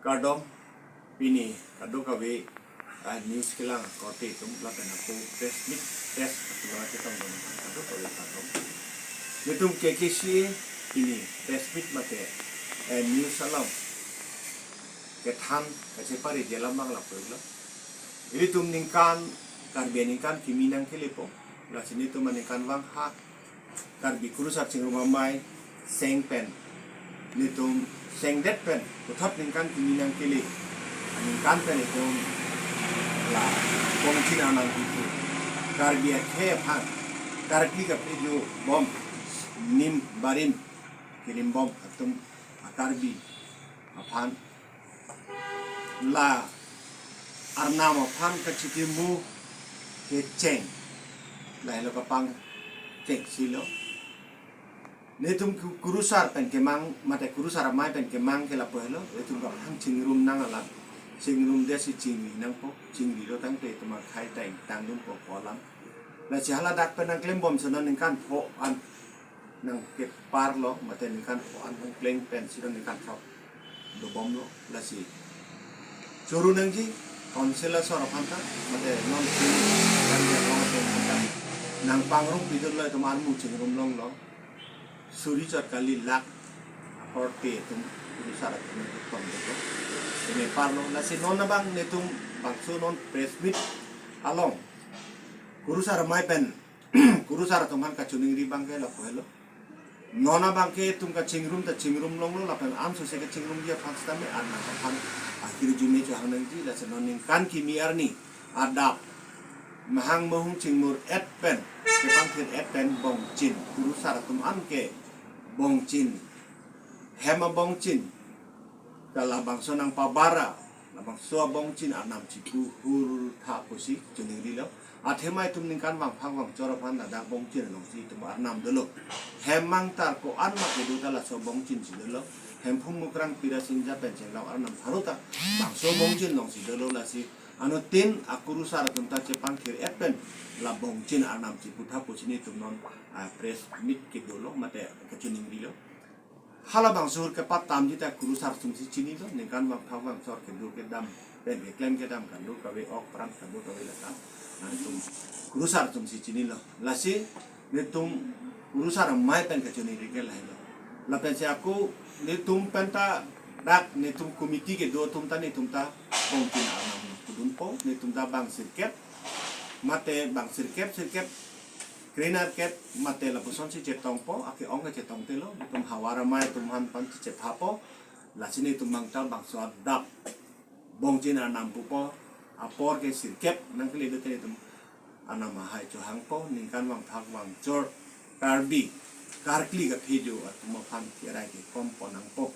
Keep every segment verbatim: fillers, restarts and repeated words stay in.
Kardom, pini kadokave, ah, news kelang korte atum lapen ako press meet, press atum la chetong dun kadokave kardom. Netum K K C A pini press meet mate, eh, news along kethan kachepari je alam abang lapulo. Ilitum ningkan, Karbi aningkan kimi nangkelepo. Lasi netum aningkanvang ha Karbi Kurusar Chingrum Amei seng pen, netum sengdet pen puthot ningkan kimi nangkele aningkan pen itum la bongchin arnam kipu, Karbi akhei aphan karkli kapejobom, nim barim kerimbom atum a-Karbi aphan la arnam aphan kachitimu kecheng, lahelo kapangcheng silo. Netum ku- Kurusar pen kemang mate Kurusar Amei pen kemang ke lapu helo, netum kaphang chingrum nang alam, chingrum desi chingri nangpo, chingrilo tangte itum akhei ta ingtang dunpo pu alam. Lasi haladak pen nangklembomsi non ningkan pho an nangkeparlo, mate ningkan pho an nangkleng pensi non ningkan throk dobomlo. Lasi choro nangji Council asor aphan ta, mate non si kan dia long atum aphan ta nangpangrumpi dunlo, itum armu chingrum longlo, suri chot kali lak akorte atum Kurusar atum nangketom dunlo, nangkeparlo. Lasi non abang netum bangso non press meet along Kurusar Amei pen Kurusar atum aphan kachiningri abang ke lapu helo. Non abang ke itum kachingrum ta chingrum longlo, lapen ansose kachingrumji aphan sitame arnam aphan ahirjume chohang nangji. Lasi non ningkan kimi arni adap mahang mahung chingmur et pen, kepangthir et pen bongchin, Kurusar atum an ke bongchin, hem abongchin, kalabangso nangpabara, labangso abongchin arnam chipu hur tha pusi chiningrilo. Athema itum ningkan vangphak vangchor aphan ladak bongchin alongsi itum arnam dolo. Hem mangtar ko-an ma kedo ta laso bongchin si dolo. Hemphu Mukrang Pirasinja pen chenglok arnam pharo ta bangso bongchin alongsi dolo. Lasi anuttin aKurusar atum ta chepangthir et pen la bongchin arnam chipu tha pusi netum non, ah, press meet kedolo mate kachiningrilo. Halabangso ahut kepatamji ta Kurusar atumsi chinilo, ningkan vangphak vangchor kedo kedam pen keklem kedam kadokave, ok pran kadokave lata, nangtum Kurusar atumsi chinilo. Lasi netum Kurusar Amei pen kachiningri ke lahelo. Lapensi ako netum pen ta dak netum committee kedo atum ta netum ta bongchin arnam pudunpo, netum ta bang sirkep mate bang sirkep sirkep, krenerkep mate lapusonsi chetongpo, ake-ong ke chetongtelo, netum Hawar Amei atum aphan pan chephapo. Lasi netum bang ta bangso adap bongchin arnam pupo, apor ke sirkep nangkeledet netum arnam ahai chohangpo, ningkan vangphak vangchor Karbi karkli kaphejo atum aphan kerai kekompo nangpo.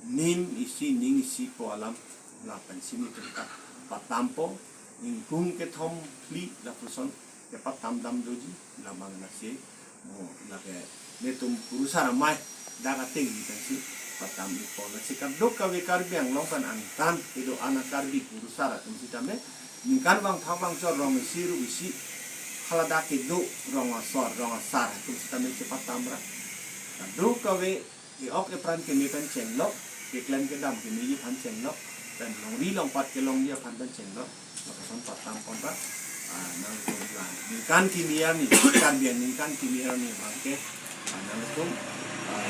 Nim isi ning isi pu alam lapensi netum ta patampo, ingkung kethom phli lapuson kepatam dam doji, labang lasi mo lake netum Kurusar Amei dak atengji pensi patam ikpo. Lasi kadokave Karbi Anglong pen angtan kedo-an a-Karbi Kurusar atum sitame ningkan vangphak vangchor rong isi rup isi haladak kedo rong asor rong asar atum sitame chepatam ra. Kadokave ke-ok epran keme pen chenglok, keklem kedam kemeji aphan chenglok, pen longri longpat kelongji aphan pen chenglok, lapuson patam pon ra, ah, nangtum la ningkan kimi arni, Karbi aningkan kimi arni abang ke, ah, nangtum, ah,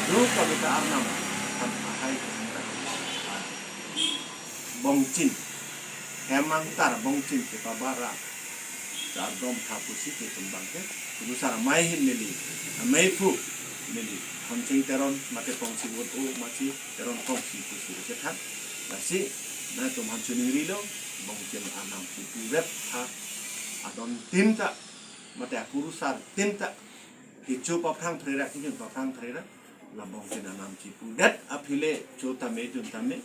kadokave ta arnam aphan ahai, ah, bongchin, hem mangtar bongchin kepabara, kardom tha pusi netum abang ke Kurusar Amei ahin neli, ameiphu neli Thoncheng Teron mate Pongsi Vot O masi Teron Pongsi pusi kechethan. Lasi nangtum aphan chiningrilo, bongchin arnam chipudet tha, adon tin ta mate aKurusar tin ta kecho paphrang phrera, kejun paphrang phrera, la bongchin arnam chipudet aphi le cho tame jun tame,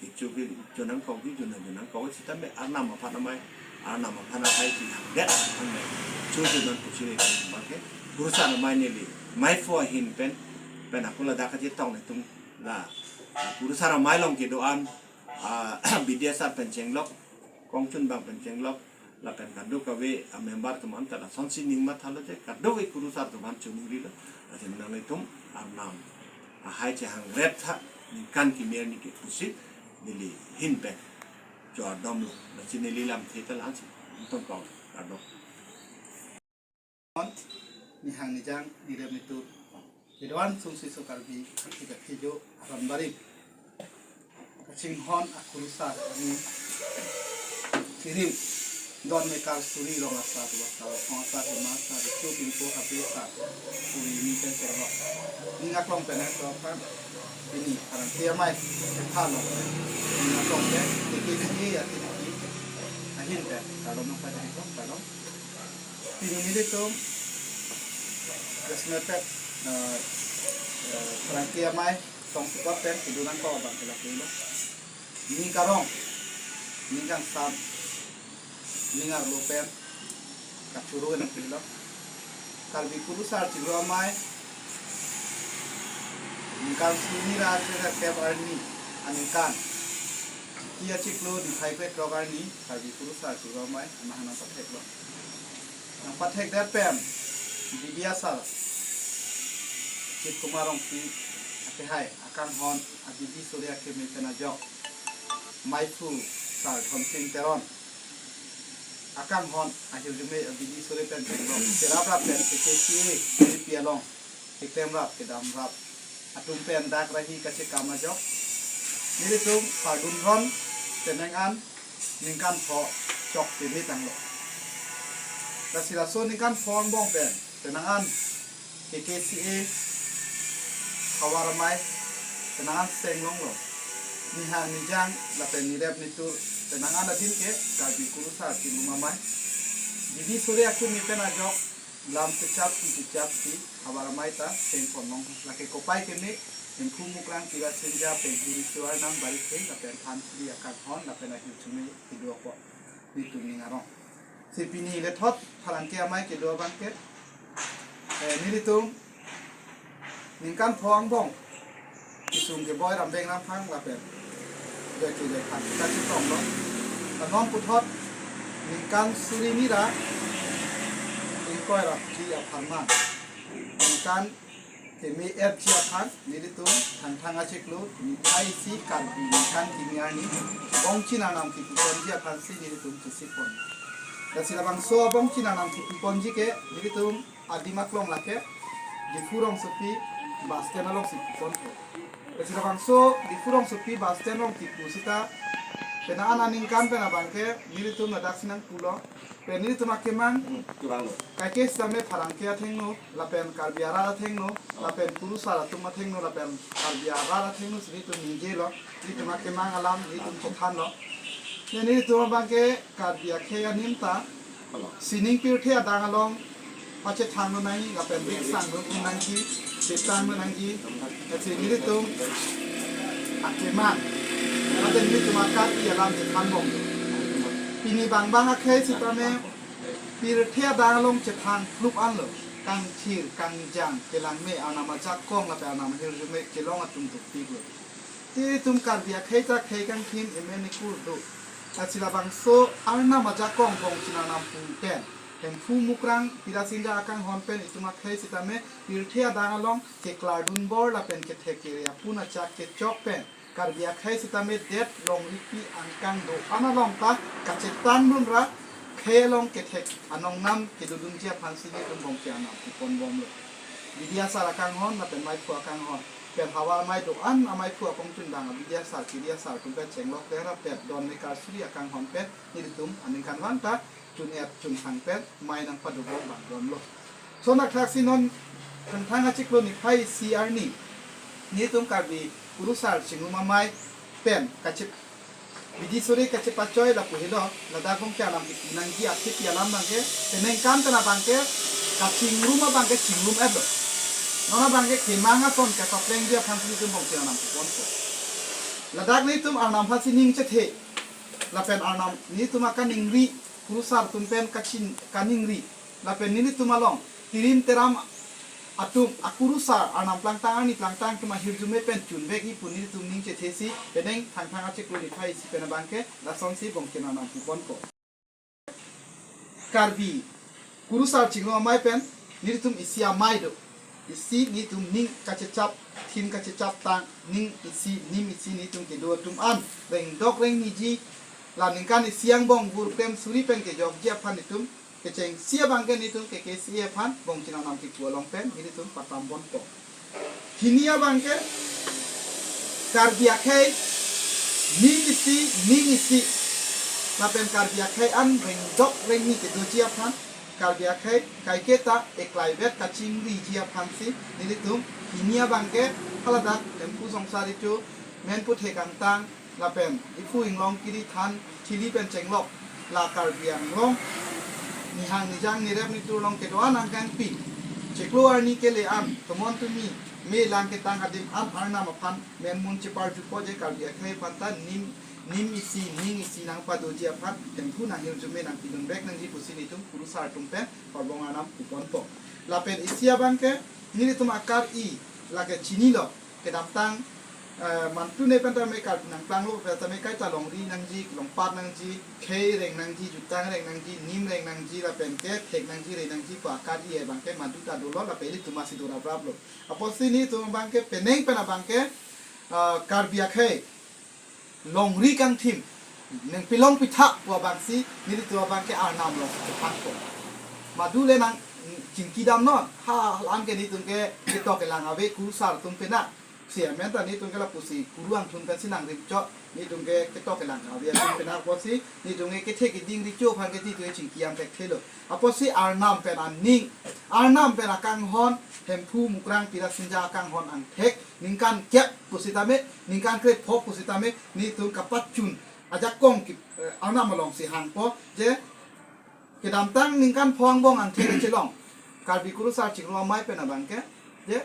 kecho ke jun nangkok, kejun nang jun nangkok sitame arnam aphan amei, arnam aphan ahai chihangdet aphan amei cho jun nang pusi le abang ke Kurusar Amei neli meiphu ahin pen, pen ako ladak kachetong netum la Kurusar Amei along kedo-an, ah, B D S R pen chenglok, kongchun bang pen chenglok, lapen kadokave a-member atum anta lasonsi ning mathalo te, kadokave Kurusar atum aphan chiningrilo. Lasi nanglitum arnam ahai chehangret tha, ningkan kimi arni ke pusi Neli ahin pen chardom lo, lasi neli lamthe ta la-ansi ingtonpon, kardom. Nihang nijang nirem nitur kedo-an sungsi so Karbi akhei akhei jo aron barim kachinghon akurusar ani chirim don mekar suri rong asar, do asar, rong asar, hima asar, riso pingko, habe asar, puri ni pen serlo. Ning aklong pen ai to kan. Pini Pharangke amei kethan lo. Ning aklong pen K K C A ya tini ahin pen kardom nangpajir iklo, kardom. Pini nelitum resmepet, eh, eh, Pharangke amei tong sekot pen kedo nangkok abang ke lake lo. Ning karong, ning kangsam, ning arlo pen kachoro nangpi lo. Karbi Kurusar Chingrum Amei ningkan suri ra kre kep arni aningkan, Chiti achiklo niphai krethrok arni Karbi Kurusar Chingrum Amei amahang nangpathek lo. Nangpathek det pen B D asar Ajit Kumar Rongpi akehai akanghon, a B D suri akimi pen ajok, meiphu sar Dhonsing Teron akanghon ahirjume a B D suri pen chenglok, cherap rap pen K K C A suri pi along keklem rap kedam rap atum pen dak rahi kachekam ajok, nelitum Phardun ron penang an ningkan pho chok peme tanglo. Lasi laso ningkan pho angbong pen penang an K K C A havar amei penang an seng longlo. Nihang nijang lapen nirep nitur penang an adim ke Karbi Kurusar Chingrum Amei, B D suri akimi pen ajok lam kechap si kechap si havar amei ta seng pon long. Lake kopai keme, Hemphu Mukrang, Pirasinja, Penghuri Chuar Nang, Barithe lapen Thansri akanghon lapen ahirjume kedo apot nelitum ning arong. Si pini lethot Pharangke amei kedo abang ke, eh, nelitum ningkan pho angbong kesung keboi Rambeng Ramphang lapen Joyce Joyphang kachetong lo. La non puthot ningkan suri ni ra ingkoi ra phli apharman, ningkan keme etji aphan nelitum Thangthang achiklo niphai isi Karbi ningkan kimi arni bongchin arnam kipu ponji aphansi nelitum chesik pon. Lasi labangso bongchin arnam kipu ponji ke nelitum adim aklong lake Diphu rongsopi bus stand alongsi pu ponpo. Lasi labangso Diphu rongsopi bus stand along kipu sita penang an aningkan pen abang ke nelitum ladak si nangpulo. Pen nelitum akemang, hmm, kevang lo. Kaike sitame Pharangke athengno, lapen Karbi arat athengno, oh, lapen Kurusar atum athengno, lapen Karbi arat athengno si nelitum ningjelo, nelitum akemang alam nelitum chethanlo. Ne nelitum abang ke Karbi akhei anim ta, oh, sining pirthe adang along pachethang lo nangji, lapen riksang lo nangji, chetang lo nangji, lasi nelitum akemang, lapen nelitum aKarbi alam chethanbom. Pini bang bang akhei sitame pirthe adang along chethang plup anlo, kangthir kangjang kelangme, arnam ajakong lapen arnam ahirjume kelong atum dopiklo. Te itum Karbi akhei ta khei kangthim emen ekur do. Lasi labangso arnam ajakong bongchin arnam pu pen Hemphu Mukrang Pirasinja akanghon pen itum akhei sitame pirthe adang along keklardun bor lapen kethek kere apun achak kechok pen Karbi akhei sitame det longripi angkang do-an along ta kachetang dun ra khei along kethek anong nam kedodunji aphansi nelitum bongchin arnam pu ponbomlo. B D asar akanghon lapen meiphu akanghon pen havar amei do-an ameiphu akongchundang a B D asar, K D asar atum pen chenglok dera pet don mekar suri akanghon pen nelitum aningkanvang ta chun-et chunthang pen mei nangpadobom vangbomlo. Lason athaksi non Thangthang achiklo niphai isi arni nelitum Karbi Kurusar Chingrum Amei pen kachip B D suri kachepachoi lapu helo, ladak bongchin arnam kipu nangji athipi alam abang ke, penang kan pen abang ke kachingrum abang ke chingrum-etlo. Non abang ke kemang ason kapaplengji aphansi nelitum bongchin arnam pu ponpo. Ladak nelitum arnam aphansi ning chethe, lapen arnam nelitum akaningri, Kurusar atum pen kachin kaningri, lapen nelitum along tirim teram atum akurusar arnam plangtang arni plangtang atum ahirjume pen chunvekji pu nelitum ning chethesi penang Thangthang achiklo niphai isi pen abang ke lasonsi bongchin arnam pu ponpo. Karbi Kurusar Chingrum Amei pen nelitum isi amei do. isi netum ning kachechap, thin kachechap tang, ning isi, nim isi netum kedo atum an rengdok rengniji, la ningkan isi angbong vur klem suri pen kejokji aphan netum kechengsi abangke netum K K C A aphan Bongchin Arnam kipu along pen netum patam ponpo. Hini abangke Karbi akhei ning isi, ning isi, lapen Karbi akhei an rengdok rengni kedoji aphan, Karbi akhei kaiketa eklaivet kachingriji aphansi netum hini abangke haladak Hemphu Songsar Recho, Menphu Thekangtang, lapen Diphu Inglong kiri than thili pen chenglok la Karbi Anglong nihang nijang nirep nitur along kedo-an angkangpi, chiklo arni kele an, tomon tumi me lang ketang adim an Arnam aphan menmun cheparjupo je Karbi akhei aphanta nim, nim isi, ning isi nangpadoji aphan Hemphu nanghirjume nangpidun vek nangji pusi netum kurusar atum pen parbong Arnam pu ponpo. Lapen isi abangke netum akar-i lake chinilo, kedamtang, eh, mantune pen tame kal nangplanglo pen tame kaita longri nangji, longpat nangji, khei reng nangji, jutang reng nangji, nim reng nangji, lapen ke thek nangji, re nangji pu akar-i abangke maduta dolo, lapen ilitum asi do rapraplo. Apotsi netum abangke penang pen abangke, ah, Karbi akhei longri kangthim nangpilong pitha pu abangsi netum abangke Arnam alongsi chepangpo. Madule nang chingkidamnon, ha, la-an ke netum ke ketok kelang ave kurusar atum pena. Si amen ta netum ke lapusi kuru angthun pensi nangrimchot, netum ke ketok kelang ave atum pena apotsi netum ke kethe keding Recho aphan ke netum ke chingki am thekthelo. Apotsi Arnam pen aning, Arnam pen akanghon, Hemphu Mukrang Pirasinja akanghon angthek ningkan kep pusitame, ningkan krepho pusitame netum kapachun ajakong ki, eh, Arnam alongsi hangpo je kedamtang ningkan pho angbong angthek chelong Karbi kurusar chingrum amei pen abangke je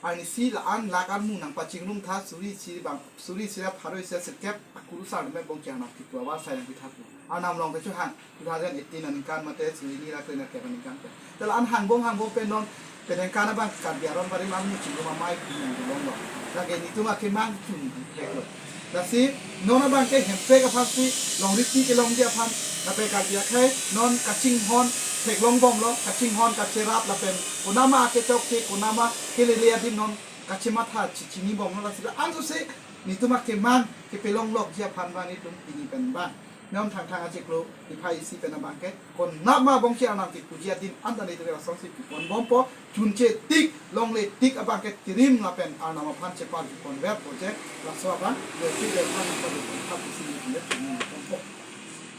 arnisi la-an lak armu nangpachingrum tha suri isi bang, suri isi ra pharo isi ra sirkep akurusar me Bongchin Arnam kipu avarsai nangpitha pu. Arnam along kechohang two thousand eighteen aningkan mate suri ni ra kre na kep aningkan pen. Te la-an hangbong hangbong pen non penang kana bang Karbi aron barim armu chingrum amei pu nangdolonglo. Lake netum akemang chun theklo. Lasi non abangke hemprek aphansi longri ti kelongji aphan lapen Karbi akhei non kachinghon theklongbomlo, kachinghon kacherap lapen konama akechok ke, konama kelele adim non kachematha chi-, chinibomlo, lasi la-an sose netum akemang kepelonglokji aphan bang netum pini pen bang non Thangthang achiklo niphai isi pen abangke konama Bongchin Arnam kipuji adim anta netum asongsi pu ponbompo, chunche tik, longle tik abangke tirim lapen Arnam aphan cheparju ponverpo je, laso abang lesi de aphan nangpadu thap isi ni le pu ponpo.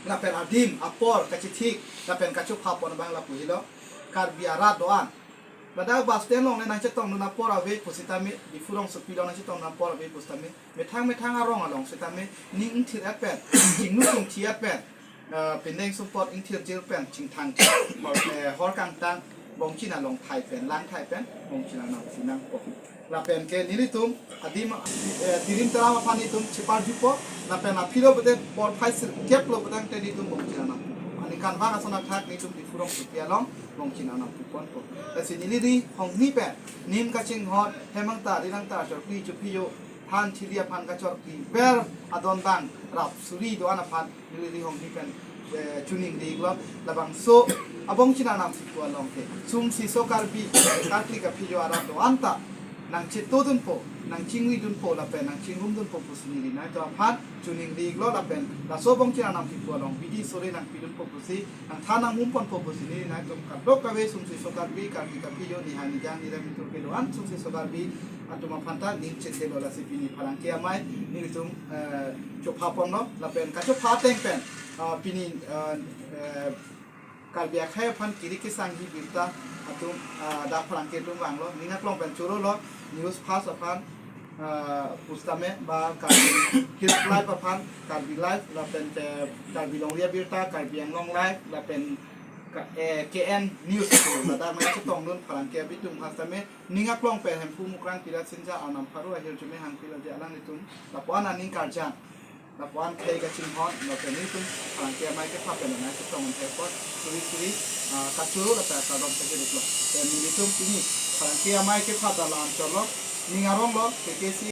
Lapen adim, apor, kachethik, lapen kachopha pon abang lapu helo, Karbi arat do-an. Ladak bus stand along le nangchetongdun apor ave pusitame, Diphu rongsopi along nangchetongdun apor ave pusitame, methang methang arong along sitame, ning ingthir-et pen, chinglu chingthi-et pen, eh, pindeng sumpot ingthirjir pen, chingthang, hor, eh, hor kangtang, Bongchin along thai pen, lang thai pen, Bongchin Arnam si nangpo. Lapen ke nelitum, adim, eh, tirim taram aphan netum cheparjupo, lapen aphilo pute porphai sirkep lo putangte netum Bongchin Arnam. Aningkanvang ason athak netum Diphu rongsopi along Bongchin Arnam pu ponpo. Lasi neli ri hongni pen, nim kachinghon, hem angtar, ri angtar, chorpi chophiyo, than thili aphan kachorpiver adon bang rap suri do-an aphan neli ri hongni pen, eh, choningri iklo, labangso a Bongchin Arnam kipu along ke sumsi so Karbi, Karkli kaphijo arat do-an ta nangchetodunpo, nangchingridunpo lapen nangchingrumdunpo pusi neli nangtum aphan choningri iklo lapen laso Bongchin Arnam kipu along bidi sore nangpidunpo pusi, nangthan nangmum ponpo pusi neli nangtum kadokave sumsi so Karbi, Karbi kaphijo, nihang nijang nirem nitur kedo-an sumsi so Karbi atum aphanta ning chethelo. Lasi pini pherangke amei nelitum, eh, chopha ponlo lapen kachopha ateng pen, ah, pini, ah, eh, Karbi akhei aphan kiri kesangji birta atum, ah, dak pherangke atum vanglo, ning aklong pen chorolo, News Fast aphan, ah, pusitame ba Karbi Hills Live aphan, Karbi Live lapen ke Karbi Longri Abirta, Karbi Anglong Live lapen ka-, eh, K N News pu ladak nangchetongdun pherangke abitum aphan sitame ning aklong pen Hemphu Mukrang Pirasinja Arnam pharo ahirjume hangpilo je alanglitum lapu-an aning karjang, lapu-an khei kachinghon, lapen netum pherangke amei kepha pen nangchetong thekpo, suri suri, ah, kachoro lapen kardom thekdetlo. Pen nelitum pini pherangke amei kepha ta la-an chotlo, ning aronglo, K K C